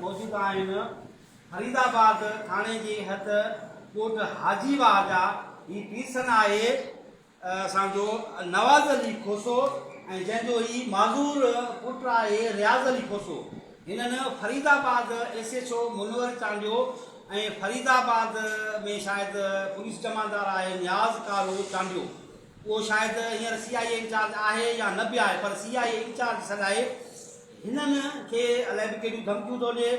موجود آهن فريد آباد ٿاڻي جي حد ڳوٺ حاجي واهه جا هي پيرسن آهي اسان جو نواز علي کوسو ۽ جنهن جو هي معذور پٽ آهي رياض علي کوسو هنن Faridabad S H O Munawar Chandio ۽ Faridabad ۾ شايد پوليس جمعدار آهي نياز ڪارو چانڊيو اهو شايد هينئر سي آء اي انچارج آهي يا نه به آهي پر سي آء اي انچارج سڏائي هنن کي الائي به ڪهڙيون ڌمڪيون ٿو ڏئي.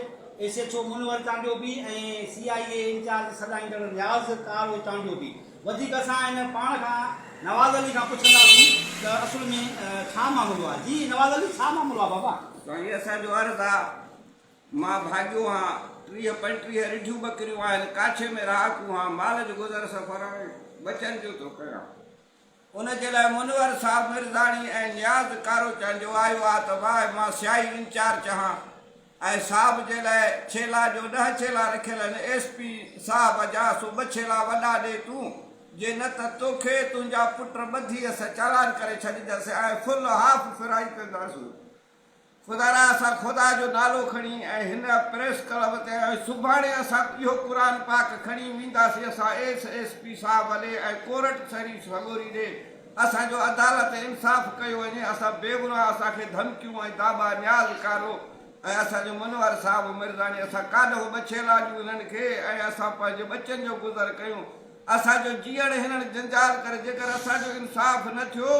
S H O Munawar Chandio به ۽ سي آء اي انچارج سڏائيندڙ نياز ڪارو چانڊيو به. وڌيڪ اسان هن پاڻ کان نواز علي کان پڇنداسين ته اصل ۾ ڇا معاملو آهي. جي نواز علي ڇا معاملو آهي بابا؟ سائين اسان جو عرض آ مان ڀاڳيو هان، 30 35 رڍيون ٻڪريون آهن، ڪاڇي ۾ رهاڪو هان، مال جو گذر سفر ۽ ٻچن جو ٿو ڪيان. ان جي لاء منور صاحب مرزاڻي ۽ نياز ڪارو چانڊيو آيو آ ته واهه مان سياهي انچارج هان ۽ صاحب جي لاء ڇيلا جو ڏهه ڇيلا رکيل آهن، ايس پي صاحب جا سو ٻه ڇيلا وڏا ڏي تون، جي نه ته توکي تنهنجا پٽ ٻڌي اسان چالان ڪري ڇڏينداسين ۽ فل هاف فرائي ڪنداسون. خدارا اسان خدا جو نالو کڻي ۽ هن پريس ڪلب تي ۽ سڀاڻي اسان اهو قرآن پاڪ کڻي وينداسين اسان ايس ايس پي صاحب ڏي ۽ ڪورٽ سري سڳوري ڏي اسان جو عدالت انصاف ڪيو وڃي اسان بيگناهه اسان کي ڌمڪيون ۽ داٻا نياز ڪارو ۽ اسان جو منور صاحب مرزاڻي اسان ڪاڏهو ٻڇيلا ڏيون انهن کي ۽ اسان پنهنجي ٻچن جو گذر ڪيون اسان جو جيئڻ هنن جنجال ڪري جيڪر اسان جو انصاف نه ٿيو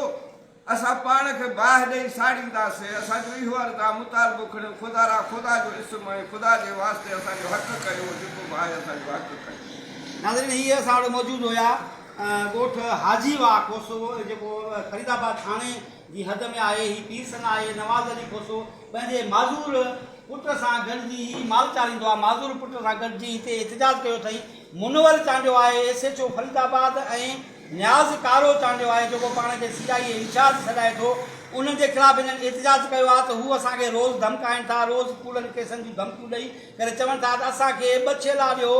اسان پاڻ کي باهه ڏئي ساڙينداسين، اسان جو اهو عرض آ، مطالبو کڻيو، خدارا خدا جو اسم ۽ خدا جي واسطي اسان جو حق ڪيو، جيڪو به آهي اسان جو حق ڪيو. ناظرين هي اسان وٽ موجود هيا ڳوٺ حاجي واهه کوسو جيڪو فريد آباد ٿاڻي جي حد ۾ آهي هي پير سن آهي نواز علي کوسو پنهنجي معذور پٽ سان گڏجي هي مال چاريندو آهي معذور پٽ سان گڏجي هتي احتجاج ڪيو اٿئي منور چانڊيو آهي S H O Faridabad ۽ Niaz Karo Chandio آهي جيڪو پاڻ کي سي آء اي انچارج سڏائي ٿو انهن جي خلاف هنن احتجاج ڪيو آهي ته هو اسان کي روز ڌمڪائين ٿا روز ڪوڙن ڪيسن جون ڌمڪيون ڏئي ڪري چون ٿا ته اسان کي ٻه ڇيلا ڏيو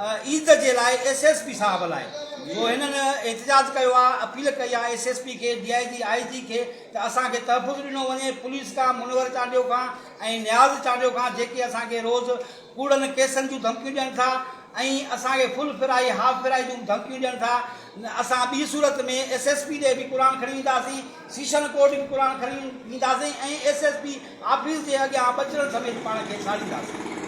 عيد جي لاء ايس ايس پي صاحب لاء سو هنن احتجاج ڪيو آهي اپيل ڪئي آهي ايس ايس پي کي ڊي I جي آء جي کي ته اسان کي تحفظ ڏنو وڃي پوليس کان منور چانڊيو کان ۽ نياز چانڊيو کان جيڪي اسان کي روز ڪوڙن ڪيسن جون ڌمڪيون ڏين ٿا ۽ اسان کي فل فرائي هاف فرائي جون به ڌمڪيون ڏين ٿا اسان ٻي صورت ۾ ايس ايس پي ڏي به قرآن کڻي وينداسين سيشن ڪورٽ به قرآن کڻي وينداسين ۽ ايس ايس پي آفيس جي اڳيان ٻچڙن سميت پاڻ کي ساڙينداسين.